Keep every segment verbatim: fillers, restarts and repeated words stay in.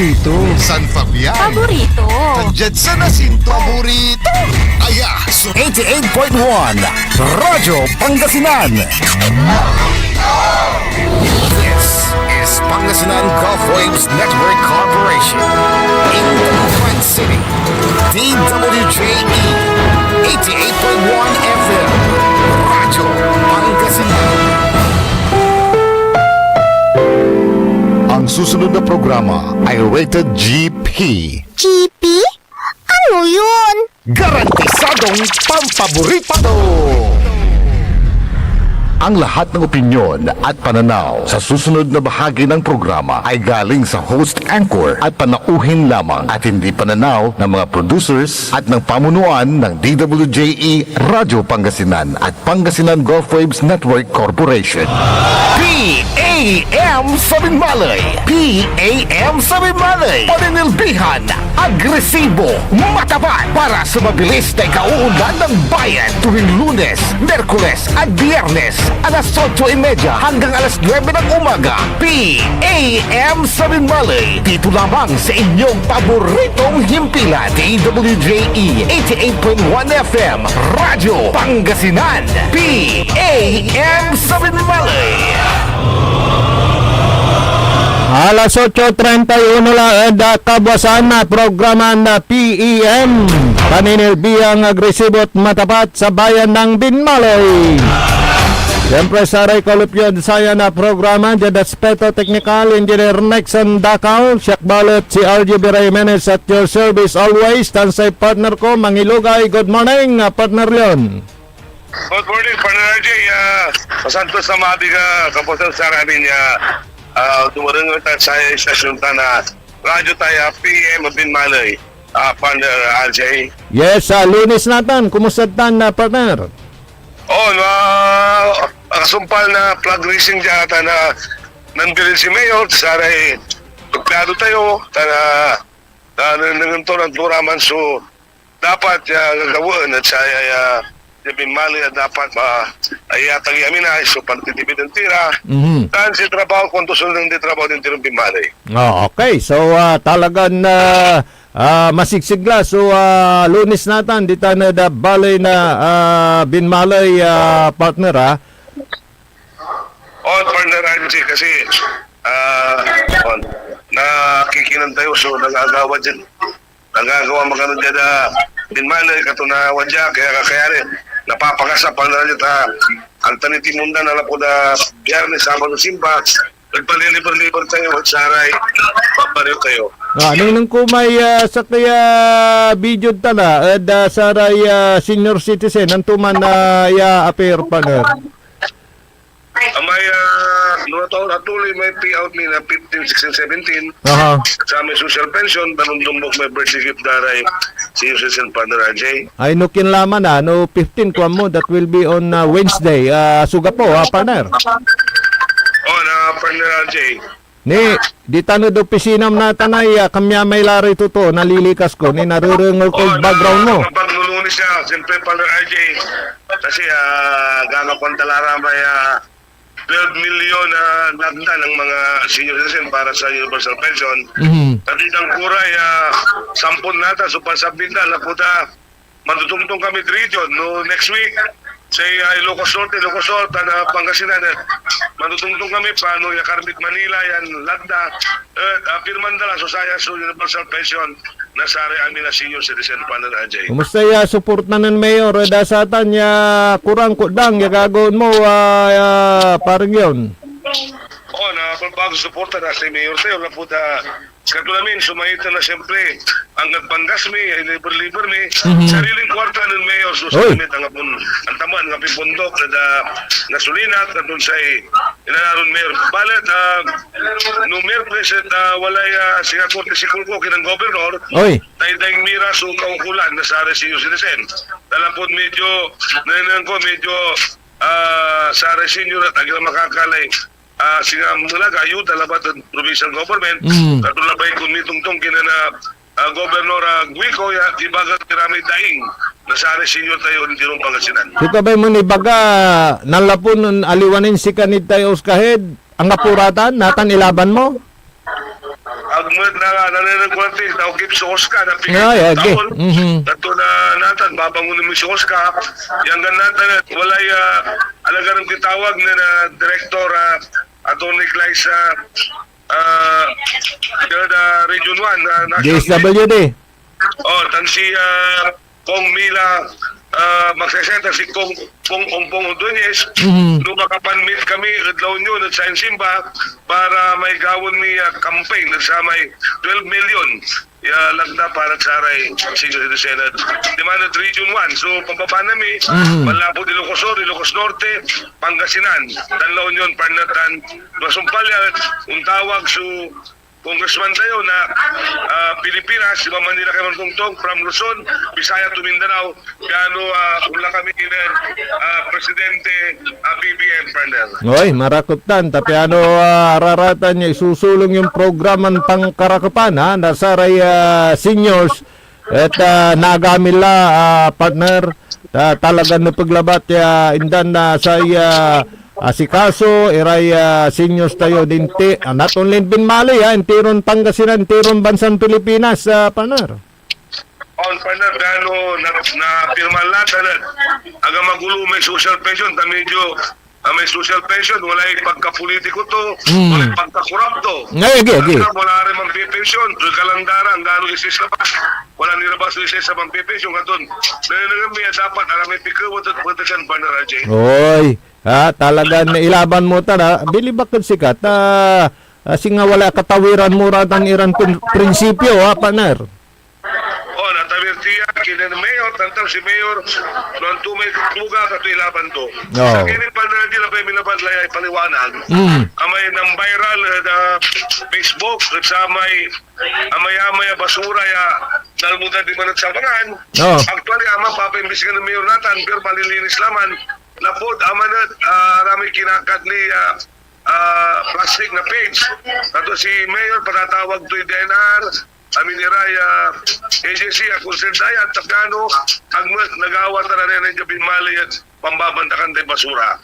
Ito. San Fabian. Paborito. Diyan sa nasinto. Paborito. Aya, so eighty-eight point one Radyo Pangasinan. This is Pangasinan Gulf Waves Network Corporation. In the Quad City, D W J E, eighty-eight point one F M, Radyo Pangasinan. Ang susunod na programa ay rated G P. G P? Ano yun? Garantisadong pampaborito! Ang lahat ng opinyon at pananaw sa susunod na bahagi ng programa ay galing sa host anchor at panauhin lamang at hindi pananaw ng mga producers at ng pamunuan ng D W J E Radyo Pangasinan at Pangasinan Gulf Waves Network Corporation. P A M sa Binmalay! P A M sa Binmalay! Paninilbihan, agresibo, matapat para sa mabilis na ikauunlad ng bayan tuwing Lunes, Miyerkules at Biyernes, alas otso y media hanggang alas nuebe ng umaga. P A M sa Binmalay, dito lamang sa inyong paboritong himpilan, D W J E eighty-eight point one F M, Radyo Pangasinan, P A M sa Binmalay. Alas otso treinta y uno la ed, ah, kabwasan na programa na P E M, paninilbihan, agresibo at matapat sa bayan ng Binmalay. Siyempre, saray kalupyon saya na programa, diad aspeto teknikal, Engineer Nixon Dacal, siak balet si R J B Jimenez at your service always, tan say partner ko, Mangilugay. Good morning, ah, partner Leon. Good morning, partner R J. Ah, masantos na maabig a kabuasan sa amin ya, ah, dumareng ta sa istasyon ta na radyo tayo, P M Binmalay, ah, partner R J. Yes, ah, Lunes natan. Kumusta tan, ah, partner? Oh, na, nakasumpal na flag raising dyan, ta na nanbilin si Mayor, saray empleyado tayo, ta na, na, na, na, na, na, dapat, ah, gagawaen et cetera, ah, ya binmali a dapat, ah, ay atag ya amin ay so pantitipid ed tira. Mhm. Tan si trabaho, kuanto so nang di trabaho din tirang binmali. Oh, okay. So, ah, talagan, ah, ah, masigsig la. So, ah, Lunes natan, ditan ed baley na, ah, binmaley, ah, partner, ah. On, partner Angie, kasi, ah, on, nakikinan tayo, so nagagawa dyan. Nagagawa magano dyan, ah, binmaley, kato na wadya, kaya, kaya rin, napapakas na, partner Angie, ta, ang taniti mundan, alam ko na, Biyernes, Sabado, Simba, nagpaliliber-liber tayo, at saray, pabaryo tayo. Ah, nung, nung kumay, ah, sa kaya video tala, ed, ah, saray, ah, senior citizen, anto man, ah, ya appear, partner? Amay, ah, no, atuloy may payout mi na fifteen, sixteen, seventeen. Aha. Sa may social pension, tanong tumbok may birthday gift da ray senior citizen, partner R J. Ay, no kinlaman, ah, no fifteen, kuan mo, that will be on, ah, Wednesday. Ah, suga po, ah, partner. Oh, na, partner R J. Ni, ditan ed opisinam natan ay, ah, kamyamay la ray totoo, nalilikas ko, ni narerengel ko ed background mo. Oh, na, kapag Lunes siya, siyempre, partner R J, kasi, ah, gagapan ta la ra may, ah, twelve million, ah, dagdag ng mga senior citizen para sa universal pension. Mhm. Pati ng kuray, ah, sampon nata, so pansabit na, laputa, Mandudumdum kami ed region, no, next week. Say, ah, Ilocos Norte, Ilocos Sur, tan, ah, Pangasinan, eh. Mandudumdum kami, panon ya Carmen, Manila, yan, Lagda. Eh, ah, pirman da la so saya, so universal pension na saray amin a senior citizen, partner R J. Kumusta ya suporta nen Mayor, eh, da satan ya kurang kutdang ya gagawaen mo, ah, ah, parang yon? Oo, na, pagbago suporta na si Mayor tayo, laputa, Kato lamin, so maiter na siyempre, anggad panggas mi, ay liber-liber mi, Mhm. sariling kuarta nen Mayor, so Oy. Sa damit, anggapo, antaman, anggapoy pondok, na da, gasolina, at natun say, inanaron Mayor. Balet, ah, no Mayor President, ah, walay, ah, singa korte si Kulko, kinang gobernador, Oy. Daydaing mira so kaukulan na saray senior citizen. Talapod medyo, nanenengan ko, medyo, ah, saray senior at agila makakalay ah, singa melag a ayuda labat ed provincial government, Mm. kato labay kon mitongtong kinen, ah, ah, Gobernador, ah, Guico, ya ibaga ti ramay daing na saray senior tayo ed Tirong Pangasinan. Siopa bay mon ibaga, nanlapud aliwa nin sika nid tayo oskahid, anggapo ra tan, natan ilaban mo? Ag, Met na, naneneg ko lang ti, naogip so OSCA, na Ay, agi. Taon. Mhm. Tato na natan, babangon mi so OSCA. Yang gan natan, walay, ah, alaga ng kitawag na, na Director, ah, Attorney Clyde, ah, ah, the, the Region one, ah, National D S W D. Oh, tan si, ah, Kong Mila, ah, maksesenta si Kong, Kong Ongpong Ordonez, Mhm. no makapan-meet kami ed La Union ed sayan simba para may gawaen mi, ah, campaign ed samay twelve million ya lagda para saray senior citizen ed diman ed Region one. So, pababa na mi, Mhm. manlapud Ilocos Sur, Ilocos Norte, Pangasinan, tan La Union, partner, tan masumpal ya ontawag so Congressman tayo na, ah, Pilipinas, si Manila kay Martongtong, from Luzon, Visayas to Mindanao, piano, ah, onla kami nen, ah, Presidente, ah, B B M, partner. Oy, marakep tan, ta piano, ah, araratan ya isusulong yung programan pankarakepan, ha, na saray, ah, seniors, et, ah, nagamit la, ah, partner, ta-, talagan nepeg labat ya indan na say, ah, asikaso iray, ah, seniors tayo dinti, ah, not only in Binmali, ah, intiron Pangasinan, intiron bansan Pilipinas, ah, partner. On, partner, gano na, na pirma la, talaga, aga magulo may social pension, ta medyo, ah, may social pension, walay pagkapolitiko to, Mm. walay pagkakorupto. Ay, agi, agi. Wala, wala rin mang pension, so kalandaran, gano isis labas. Wala nilabas so isis sa mang pension, katon. Nanenengan mi, ah, dapat, alam may pikewa, tat-, patakan, partner, Ajay. Oy. Ha, talagan ilaban mo tan, ha? Bilib ak ed sika, ta, ah, singa wala katawiran mo ra tan iran prin-, prinsipyo, ha, partner? Oh, natawir ti ya, kinen Mayor, tantan si Mayor, no anto may tuga, kato ilaban to. Oo. Sa kini, partner, di labay mi labat lay paliwanag. Mm. Amay nang-viral, eh, da Facebook, sa may amay-amay a basura ya nalmo da diman ed Sabangan. Oo. Actually, ama, papaimbestigan nen Mayor natan, pero malilinis laman. Lapud, ama, net, ah, ramay kinakadni, ah, ah, plastic na page. Kato si Mayor, patatawag toy D N R, amin iray, ah, agency, ah, concerned dayat, ta piano, agmet, nagawa, ta nanenengan dia Binmali et pambabantakan day basura.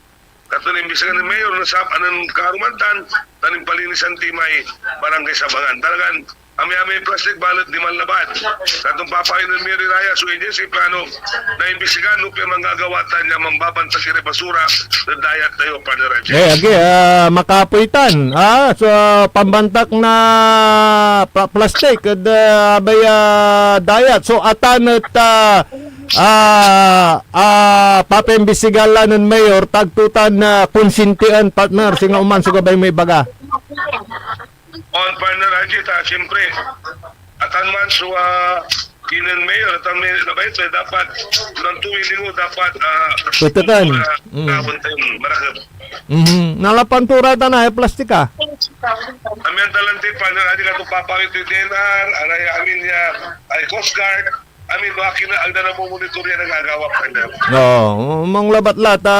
Katon imbestigan nen Mayor, nasap-, anen karuman tan, tan impalinisan ti may Barangay Sabangan. Talagan, amay-amay plastic balet diman labat. Katon papayo nen Mayor iraya so agency, plano na imbestigan no pian manggagawa tan ya mambabantag iray basura ed dayat tayo, partner Archie. Eh, agi, ah, makapoy tan, ah, so, pambantak na pla-, plastic ed, ah, abay, ah, dayat. So, atan et, ah, ah, ah, papaimbestigan la nen Mayor, ta agto tan, ah, konsintian, partner, singa oman so gabay mo ibaga. On, partner Ajit, ah, siyempre, atan man so, ah, kinen Mayor, atan may labay ito, eh, dapat, ng tuwing linggo, dapat, ah, Patakan. ah, Mm. tawon tayo, marakep. Mhm. Nalapan to ra ta na, eh, plastik, ah. Amian talante, partner Ajit, kato papawit ito, D N R, aray, amin ya, ay, Coast Guard, amin, no, akin, agda na mo monitor yan ang agawa, partner. Oo, mong labat la, ta,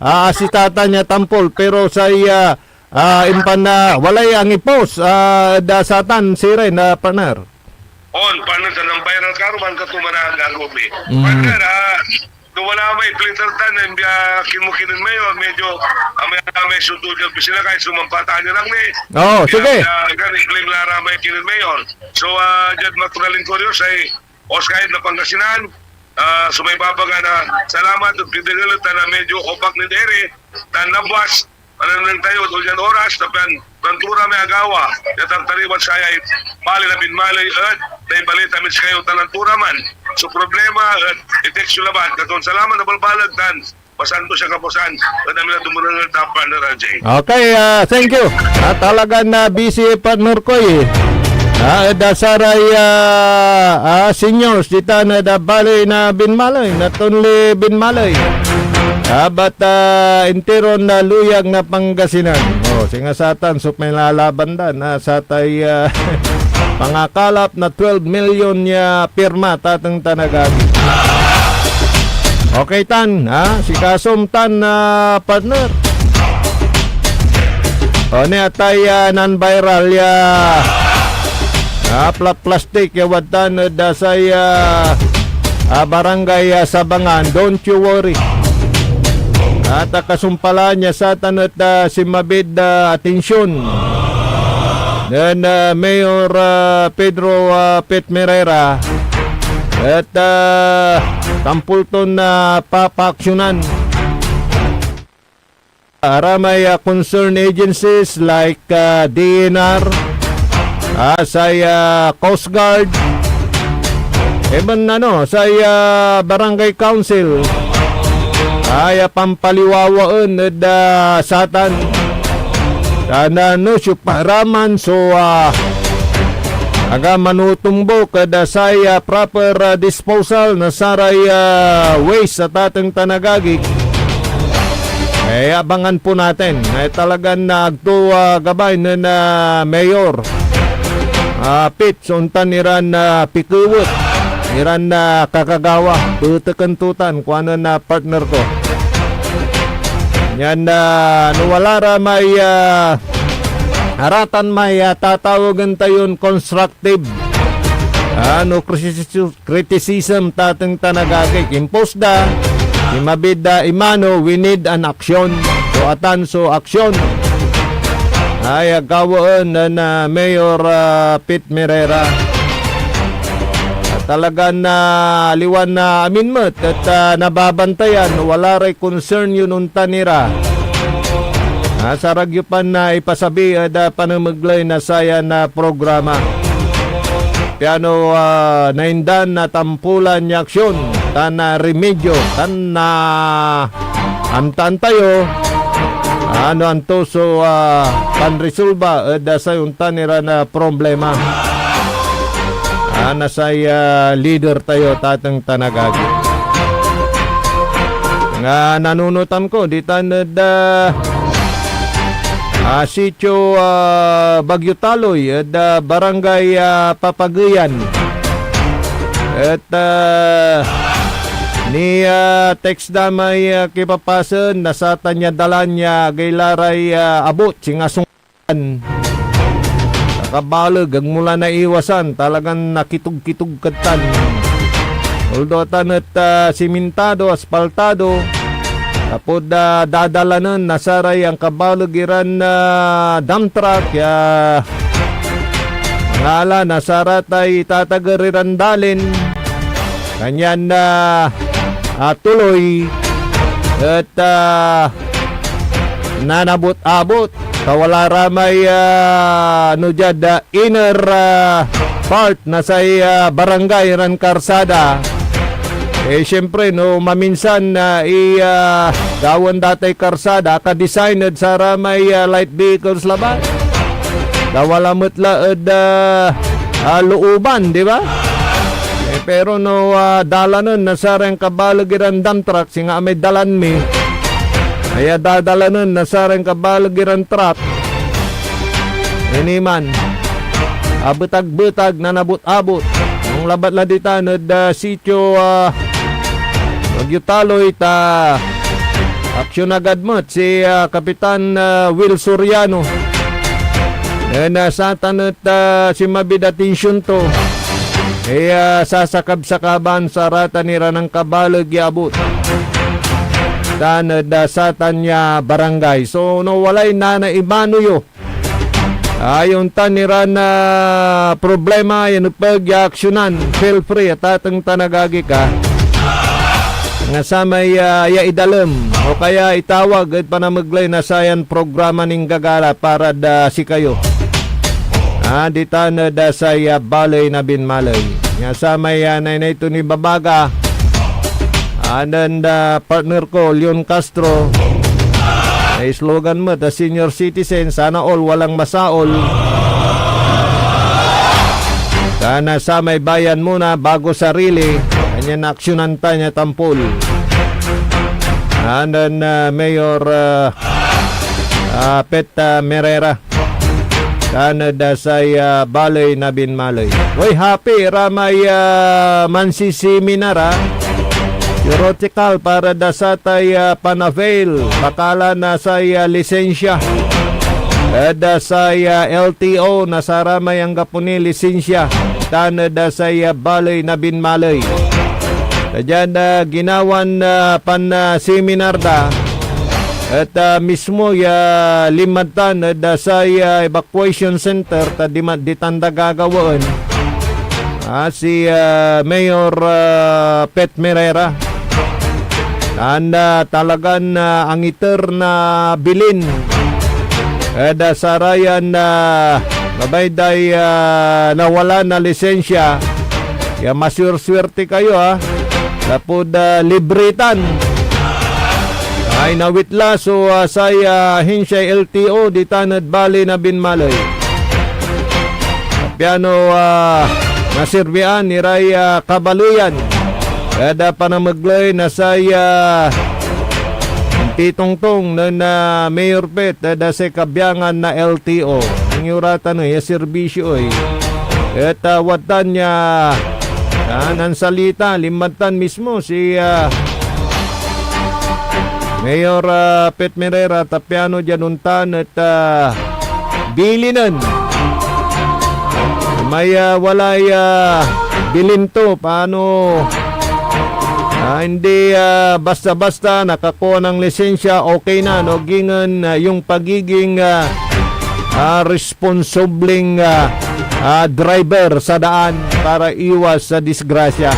ah, asitatan ya tampol, pero say, ah, ah, impan na, walay angipos, ah, da satan, siren, ah, partner. On, partner, sa nang viral karuman, kato man ang gagawin. Mm. Partner, ah, no wala may filter tan, ah, kinmukinen mo yun, medyo, ah, may, ah, may sutul yung pisina, kahit sumampa tayo lang ni. Oo, sige. Ah, ah, gan, i-claim la ra may kinen Mayor. So, ah, dyan, mga tunaling kuryo, say, Oscar na Pangasinan, ah, so may babaga na, salamat, at pinagalitan na medyo opak ni Dere, tan nabuas, Manengneng tayo, ed ulyan oras, ta pian, nantura may agawa, ya tartariwan sayay, bali na Binmali, et, naibalita min sikayo, ta nantura man. So, problema, et, i-text yo labat. Katon salamat na balbaleg, tan, masantos ya kabuasan, et, amin a dumerengel, ta, partner Arjay. Okay, ah, thank you. Ah, talagan na busy, partner ko, eh. Ah, ed, ah, saray, ah, ah, seniors, ditan, ed, ah, bali na Binmali, not only Binmali. Ah, but, ah, interon, ah, luyag na Pangasinan. Oh, singa satan so pinlalaban da na satay, ah, pangakalap na twelve million ya pirma, tateng tan agagi. Okay tan, ha? Sikasom tan, ah, partner. O, ni atay, ah, non-viral ya, ah, pla-, plastic ya wadtan ed, ah, say, ah, ah, barangay, ah, Sabangan. Don't you worry. At, ah, kasumpalan ya satan et, ah, sinmabid, ah, atensyon. nen, ah, Mayor, ah, Pedro, ah, Pete Merera, et, ah, tampol ton, ah, papaaksyonan. Aramay, ah, concerned agencies like, ah, D E N R, ah, say, ah, Coast Guard, even, ano, say, ah, Barangay Council, ay, ah, pampaliwawaen ed, ah, satan. Tan, ah, no, sioparaman so, ah, aga manutumbok ed, ah, say, ah, proper, ah, disposal na saray, ah, waste a tateng tan agagik, eh, abangan po natin. Eh, talagan, ah, agto, ah, gabay nen, ah, Mayor, ah, Pete, so ontan iran, ah, pikewet, iran, ah, kakagawa, peteken to tan, kuanen, ah, partner ko. Yan, ah, no wala ra may, ah, aratan may, ah, tatawagen tayon constructive, ah, no critici-, criticism, tateng tan agagik. Impose da, inmabid da imano, we need an action. So, atan so action? Ay, agawaen nen, ah, Mayor, ah, Pete Merera. At talagan, ah, aliwan, ah, amin met et, ah, nababantayan, wala ray concern yon ontan ira. Ah, sarag yo pan, ah, ipasabi ed, ah, panamegley na sayan, ah, programa. Piano, ah, naindan na tampulan ya aksyon tan, ah, remedyo tan, ah, amtaan tayo, ah, no anto so, ah, panresolba ed, ah, say ontan iran, ah, problema. Ah, na say, ah, leader tayo, tateng tan agagi. Nga nanunotan ko, ditan ed, ah, ah, sitio, ah, Bagyo Taloy, ed, ah, barangay, ah, Papageyan. Et, ah, ni, ah, text da may, ah, kipapasen, na satan ya dalan ya agay la ray, ah, abot, singa sungkulan. Nakabaleg, agmo la naiwasan, talagan nakitog-kitog kad tan. Although atan et, ah, simintado, aspaltado, lapud, ah, dadalanen na saray angkabaleg iran, ah, dump truck ya ngala na saratay itatager iran dalin. Kanyan, ah, ah, tuloy et, ah, nanabot-abot, ta wala ra may, ah, ano diad, ah, inner, ah, part na say, ah, barangay ran karsada. Eh, siyempre, no, maminsan, ah, i, ah, gawan da tay karsada, aka-design ed saramay, ah, light vehicles labat. Ta wala met la ed, ah, ah, looban, di ba? Eh, pero no, ah, dalanen na saray angkabaleg iran dump truck, singa may dalan mi, aya dadalanen na saray angkabaleg iran truck, iniman, abetag-betag, nanabot-abot. Onlabat la ditan ed, ah, sitio, ah, Bagyo Taloy, ta aksyon agad met si, ah, Kapitan, ah, Will Soriano. Nen, ah, satan et, ah, sinmabid atensyon to, eh, ah, sasakab-sakaban saratan iran angkabaleg ya abot tan ed, ah, satan ya barangay. So, no walay nanaimano yo, ay ontan iran, ah, problema ya nepeg ya aksyonan, feel free, atateng tan agagi ka, nga samay, ah, ya idalem o kaya itawag ed panamegley na sayan programa nin gagala para da sikayo. Ah, ditan ed, ah, say, ah, baley na binmaley. Nga samay, ah, naynay ton ibabaga, ah, nen, ah, partner ko, Leon Castro, na slogan met a senior citizen, sana all, walang masaol. Sana samay bayan muna, bago sarili. Kanyan aksyonan ta nia tampol. And then, uh, Mayor, uh, uh, Pete, uh, Merera. Tan ed, ah, say, ah, baley na binmaley. Oy, happy ra may, ah, mansiseminar, ah. Theoretical para da satay, ah, panavail, pakala na say, ah, lisensya. Ed, ah, say, ah, L T O na saramay anggapo ni lisensya. Tan ed, ah, say, ah, baley na binmaley. Ta dian, ah, ginawan, ah, pan, ah, seminar da. Et, ah, mismo ya linmad tan ed, ah, say, ah, evacuation center ta dima-, ditan da gagawaen, ah, si, ah, Mayor, ah, Pet Merera. Tan, ah, talagan, ah, angiter na bilin ed, ah, sarayan, ah, labay day, ah, nawala na lisensya. Ya masuersuerte kayo, ah. Lapud, ah, libre tan. Ay, nawit la so, ah, say, ah, ahensiay L T O ditan ed bali na Binmaley. Piano, ah, nasirbian iray, ah, kabaleyan ed, ah, panamegley na say, ah, pitongtong nen, ah, Mayor Pet ed, ah, say kabiangan na L T O. Ang iuratan, eh, ya serbisyo, eh. Et, ah, wadtan ya, ah, nansalita, linmad tan mismo si, ah, Mayor, ah, Pet Merera, ta piano diad ontan et, ah, bilinen. May, ah, walay, ah, bilin to, paano, ah, hindi, ah, basta-basta nakakuha ng lisensya, okay na, no? Gingen, ah, yung pagiging, ah, ah, responsibling, ah, ah, driver sa daan para iwas sa disgrasya.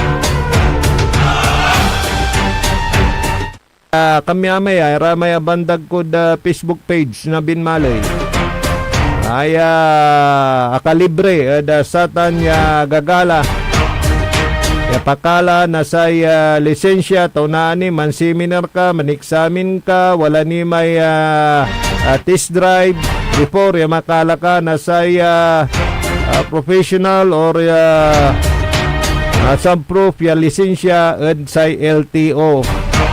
Ah, kami amay, ah, iramay abandag kod, ah, Facebook page na Binmaley. Ay, ah, akalibre ed, ah, satan ya gagala. Ya pakala na say, ah, lisensya, ta onaan ni, manseminar ka, maniksamin ka, wala ni may, ah, ah, test drive. Before, ya makala ka na say, ah, ah, professional or, ah, ah, soundproof ya lisensya ed say L T O.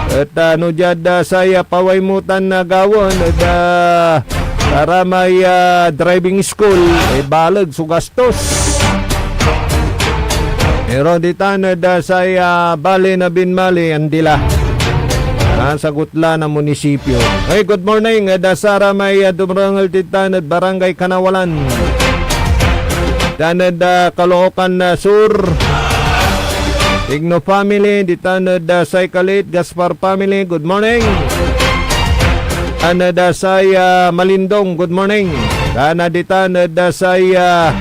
Et, ah, no diad, ah, say, ah, paway mo tan, ah, gawaen ed, ah, saramay, ah, driving school, eh, baleg so gastos. Pero ditan ed, ah, say, ah, bali na Binmaley, andi la. Ah, sagot la na munisipyo. Hey, good morning ed, ah, saramay, ah, dumarangel ditan ed Barangay Kanawalan. Ditan ed, ah, Caloocan, ah, Sur. Igno family, ditan ed, ah, say Kalit, Gaspar family, good morning. Ditan ed, ah, say, ah, Malindong, good morning. Tan, ah, ditan ed, ah, say, ah,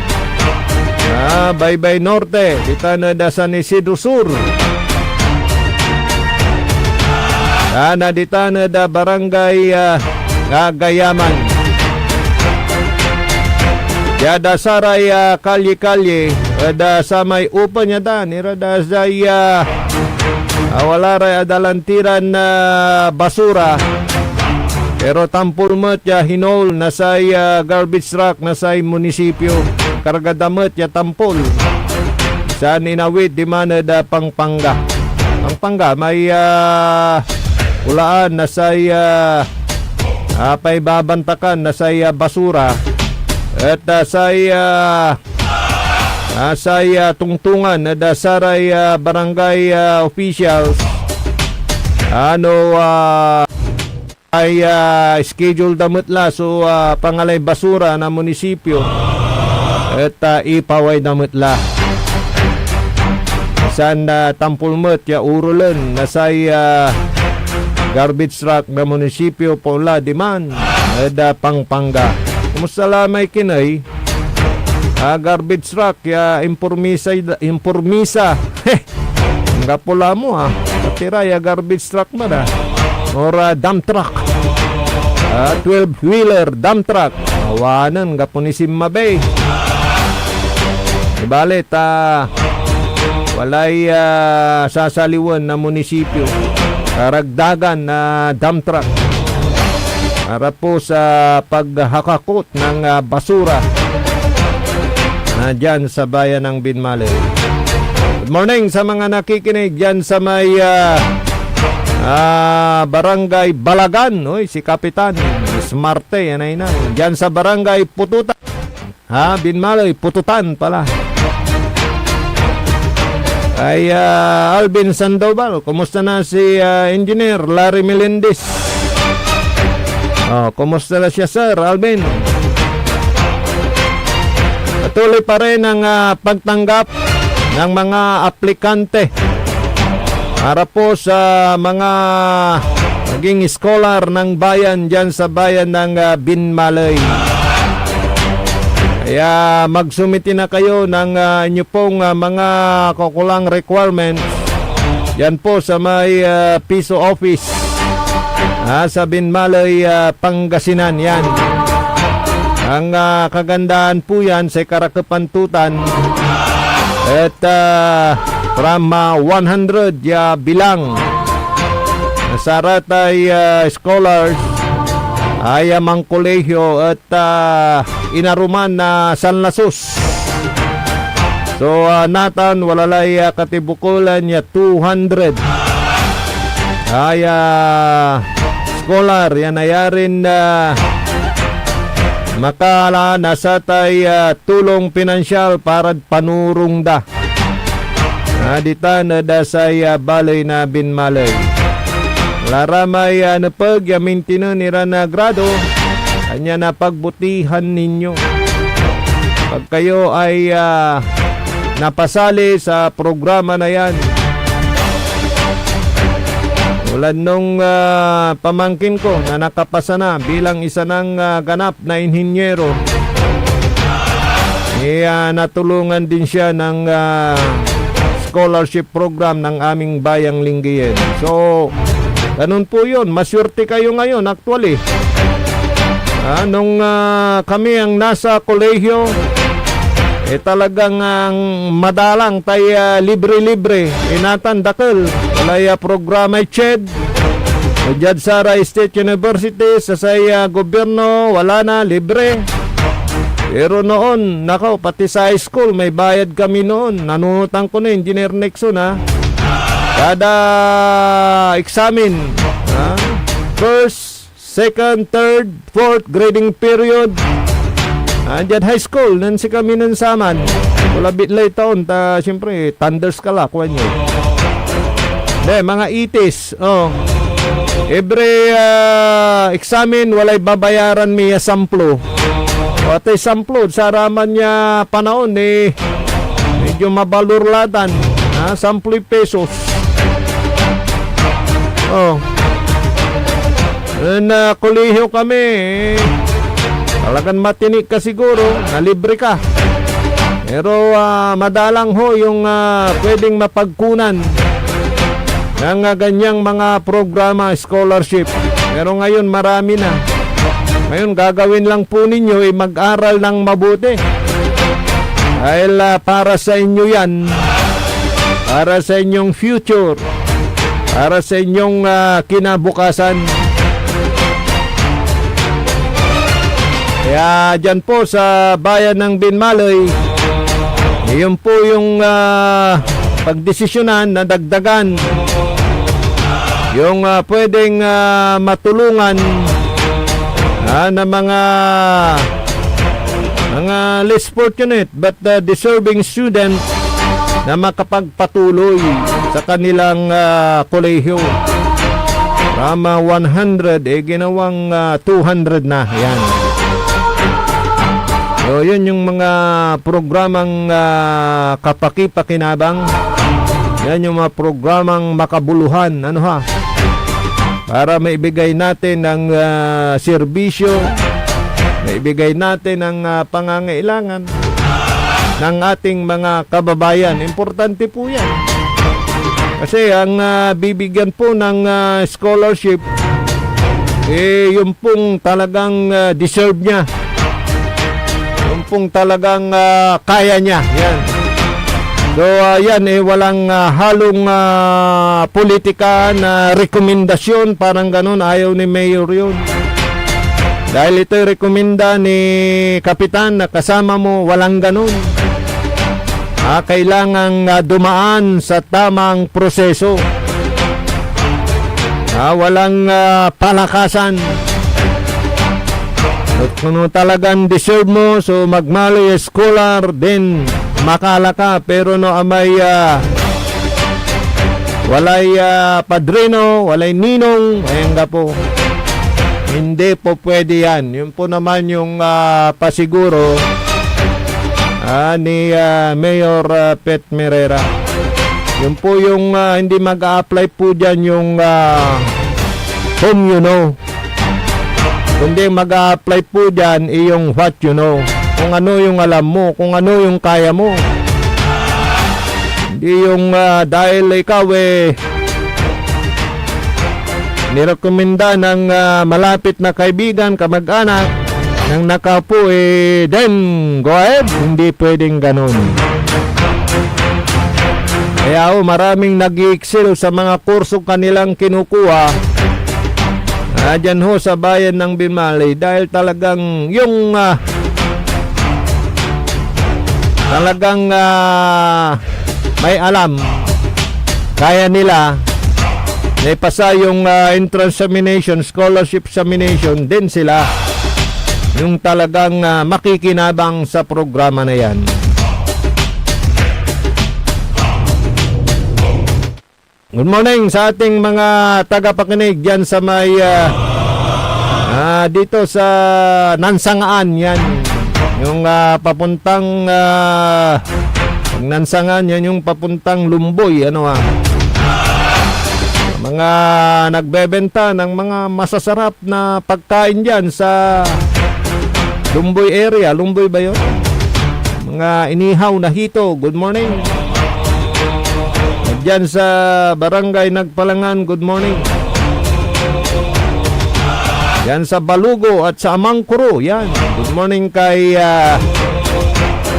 ah, Baybay Norte, ditan ed, ah, San Isidro Sur. Tan, ah, ditan ed, ah, Barangay, ah, ah, Gayaman. Diad, ah, saray, ah, kalye-kalye ed, ah, samay open ya dan, ira da say, ah, ah, wala ray adalantiran, ah, basura. Pero tampol met ya hinol na say, ah, garbage truck na say munisipyo. Karga da met ya tampol. San inawit diman ed, ah, Pampanga. Pampanga, may, ah, ulaan na say, ah, ah, paibabantakan na say, ah, basura. Et, ah, say, ah, ah, say, ah, tungtungan ed, ah, saray, ah, barangay, ah, officials. Ano, ah, ay, ah, schedule da met la so, ah, pangalay basura na munisipyo. Et, ah, ipaway da met la. San, ah, tampol met ya urulen na say, ah, garbage truck na munisipyo pola diman ed, ah, Pampanga. Kumusta la may kiney? Ah, garbage truck ya impormisa, impormisa. Anggapo la mo, ah. Atira ya garbage truck man, ah. Or, ah, dump truck. Ah, twelve-wheeler, dump truck. Awanen, gapo ni sinmabi. Ibalit, ah, walay, ah, sasaliwen na munisipyo. Karagdagan na dump truck. Para po sa paghakakot ng, ah, basura na dyan sa bayan ng Binmaley. Good morning sa mga nakikinig dyan sa may, ah, ah, Barangay Balagan. Oy, si Kapitan Smarte, yan ay na. Dyan sa Barangay Pututan. Ha, Binmaley, Pututan pala. Ay, ah, Alvin Sandoval, kumusta na si, ah, Engineer Larry Melendez? Oh, kumusta na siya, Sir Alvin? Patuloy pa rin ang, ah, pagtanggap ng mga aplikante para po sa mga maging scholar ng bayan diyan sa bayan ng, ah, Binmaley. Kaya magsumiti na kayo ng, ah, inyo pong, ah, mga kukulang requirements diyan po sa may, ah, Piso Office, ah, sa Binmaley, ah, Pangasinan. Yan. Ang, ah, kagandahan po yan sa Karakepan Tutan et, ah, from, ah, one hundred ya bilang na saratay, ah, scholars ay, ah, mangkolehiyo et, ah, inaruman na sanlasus. So, ah, natan, wala lay, ah, katibukulan ya two hundred ay, ah, scholar ya nayarin, ah, makala na satay, ah, tulong pinansyal parad panurong da. Ah, ditan ed, ah, say, ah, baley na Binmaley. Wala ra may, ah, nepeg ya mintinen iran, ah, grado, ania na pagbutihan ninyo. Pag kayo ay, ah, napasali sa programa na yan, tulad nung, ah, pamangkin ko na nakapasa na bilang isa ng, ah, ganap na inhinyero, eh, ah, natulungan din siya ng, ah, scholarship program ng aming bayang Lingayen. So, ganun po yun. Maswerte kayo ngayon, actually. Ah, nung, ah, kami ang nasa kolehiyo, eh, talagang ang madalang tay, ah, libre-libre. Inatan dakel. Walay, ah, programay CHED. O diad saray State University, sa say, ah, gobyerno, wala na, libre. Pero noon, nako, pati sa high school, may bayad kami noon. Nanunotan ko na, Engineer Nixon, ha? Kada examen, ha? First, second, third, fourth grading period. Ah, diad high school, nen sikami nen saman. Wala bitlay taon, ta, siyempre, thunders ka la, kuan yo. De, mga eighties, oh. Every, ah, examen, walay babayaran mi ya samplo. O, atay samplo, saraman ya panaon, eh, medyo mabalor latan, ha? Samploy pesos. Oh. Nen, ah, kolehiyo kami, talagan matinik ka siguro, nalibre ka. Pero, ah, madalang ho yung, ah, pwedeng mapagkunan ng, ah, ganyang mga programa, scholarship. Pero ngayon, marami na. Ngayon, gagawin lang po ninyo, eh, mag-aral ng mabuti. Dahil, ah, para sa inyo yan, para sa inyong future, para sa inyong, ah, kinabukasan. Kaya dyan po sa bayan ng Binmaley, iyon po yung, ah, pagdesisyonan na dagdagan yung, ah, pwedeng, ah, matulungan, ah, na mga, mga less fortunate but, ah, deserving student na makapagpatuloy sa kanilang, ah, kolehiyo. From, ah, one hundred, eh, ginawang, ah, two hundred na. Yan. So, yun yung mga programang, ah, kapakipakinabang. Yan yung mga programang makabuluhan. Ano ha? Para maibigay natin ang, ah, serbisyo, maibigay natin ang, ah, pangangailangan ng ating mga kababayan. Importante po yan. Kasi ang, ah, bibigyan po ng, ah, scholarship, eh, yung pong talagang, ah, deserve niya. Yung pong talagang, ah, kaya niya. Yan. So, ah, yan, eh, walang, ah, halong, ah, politika na rekomendasyon, parang ganun. Ayaw ni Mayor yun. Dahil ito'y rekomenda ni Kapitan na kasama mo, walang ganun. Ah, kailangang, ah, dumaan sa tamang proseso. Ah, walang, ah, palakasan. At kung talagang deserve mo, so magmaliw ya scholar, then makala ka. Pero no amay, ah, walay, ah, padrino, walay ninong, ay anggapo. Hindi po pwede yan. Yun po naman yung, ah, pasiguro, ah, ni, ah, Mayor, ah, Pet Merera. Yun po yung, ah, hindi mag-a-apply po dyan yung, ah, whom you know. Kundi mag-a-apply po diyan iyong what you know. Kung ano yung alam mo, kung ano yung kaya mo. Hindi yung, ah, dahil ikaw, eh, nirekomenda ng, ah, malapit na kaibigan, kamag-anak, ng nakaupo, eh, then, go ahead. Hindi pwedeng ganun. Kaya, oh, maraming nag-i-excel sa mga kurso kanilang kinukuha. Ah, dyan ho sa bayan ng Binmalay. Dahil talagang yung, ah, talagang, ah, may alam, kaya nila, naipasa yung, ah, entrance examination, scholarship examination, din sila yung talagang, ah, makikinabang sa programa na yan. Good morning sa ating mga tagapakinig diyan sa may, ah, ah, dito sa Nansangaan, yan. Yung, ah, papuntang, ah, pag Nansangaan, yan yung papuntang Lumboy, ano, ah. Mga nagbebenta ng mga masasarap na pagkain diyan sa Lumboy area. Lumboy ba yun? Mga inihaw na hito, good morning. Diyan sa Barangay Nagpalangan, good morning. Yan sa Balugo at sa Amangkuro, yan. Good morning kay, ah,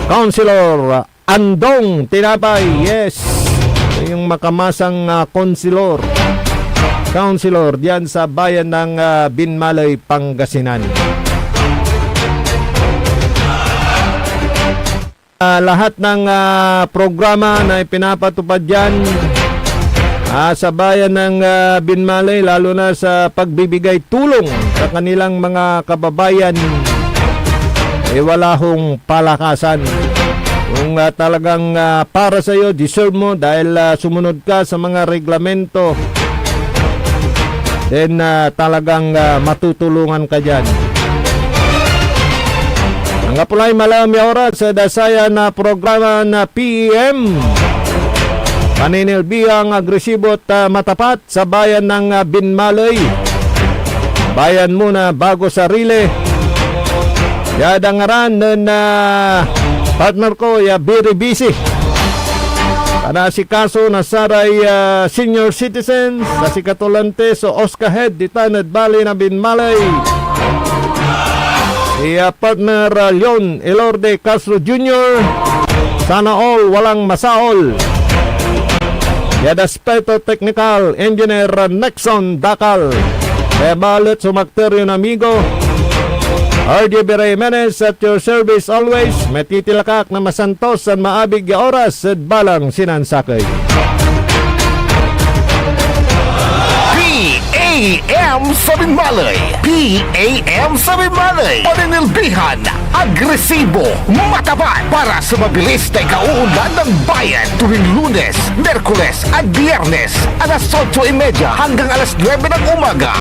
Councilor Andong Tinapay, yes. Yung makamasang, ah, konsilor. Councilor diyan sa bayan ng, ah, Binmalay, Pangasinan. Ah, lahat ng, ah, programa na ipinapatupad diyan, ah, sa bayan ng, ah, Binmalay, lalo na sa pagbibigay tulong sa kanilang mga kababayan, eh, wala hong palakasan. Kung, ah, talagang, ah, para sa'yo, deserve mo dahil, ah, sumunod ka sa mga reglamento, then, ah, talagang, ah, matutulungan ka dyan. Anggapo lay malam ya oras, ah, da saya na programa na P E M. Paninilbihan, agresibo at, ah, matapat sa bayan ng, ah, Binmalay. Bayan muna bago sarili. Ya dangaran nen, ah, partner ko, ya very busy. Panasikaso na saray, ah, senior citizens, sa sikatolante so Oscar Head, ditan ed Bali na Binmalay. Si, ah, partner, ah, Leon Elorde Castro Junior, sana all walang masaol. Ya Aspeto Teknikal, Engineer Nexon Dacal. Kaya balet so makter yon amigo, R J B Jimenez, at your service always. Matitilakak na masantos tan maabig ya oras ed balang sinansakey. P A M sa Binmalay. P A M sa Binmalay. Paninilbihan, agresibo, matapat para sa mabilis na ikauunlad ng bayan tuwing Lunes, Miyerkules at Biyernes, alas otso y media hanggang alas nuebe ng umaga.